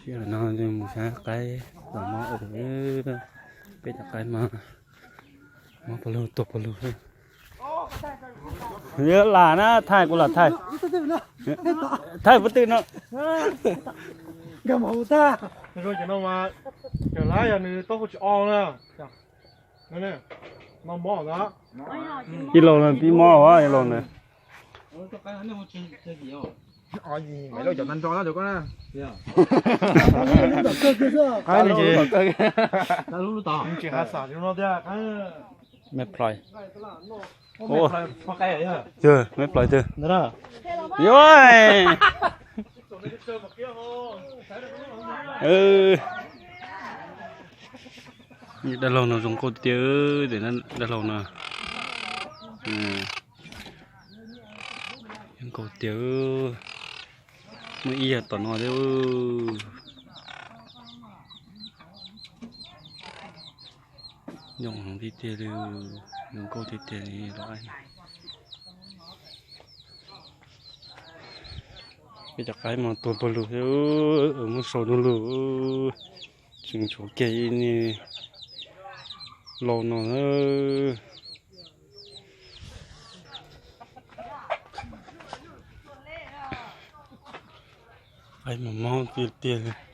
ດຽວເນາະ ໝູຊາໄກ່ ສອງໝໍ້ເອີ ເປັນຕາໄກ່ມາ ມາປະໂລ ຕົວປະໂລ ເຍອະຫຼານະ ຖ່າຍກູຫຼາ ຖ່າຍ ຖ່າຍບໍ່ຕື່ນເນາະ ກຳເຮົາຕາ ໂດຍຈະນ້ອງວ່າ ຈະຫຼາຍອັນນີ້ຕ້ອງຊິອອກນະ ນັ້ນແຫຼະ ມາໝໍ້ລະ ອີໂລນະ ພີ່ໝໍ້ວະ ອີໂລນະ ແມ່ພລອຍ ໂອ້ ແມ່ພລອຍເດີ ໂອ້ຍ ເອີ ນີ້ດາລອງນະ ສົງໂກເຕີຍເດີ ດຽວນັ້ນດາລອງນະ ເອີ ສົງໂກເຕີຍ ມື້ອີ່ຕອນນອນເດີ ຍົງຂອງທີ່ເຕເດີ ຍົງໂກທີ່ເຕນີ້ຫຼາຍ ໄປຈາກໄກມາຕົວປະໂລເດີ ເອີ ມື້ເຊົ້ານີ້ເດີ ຊິງໂຊເກອີນີ້ ລອນອນເດີ ໄປມາເມົາເຕຍ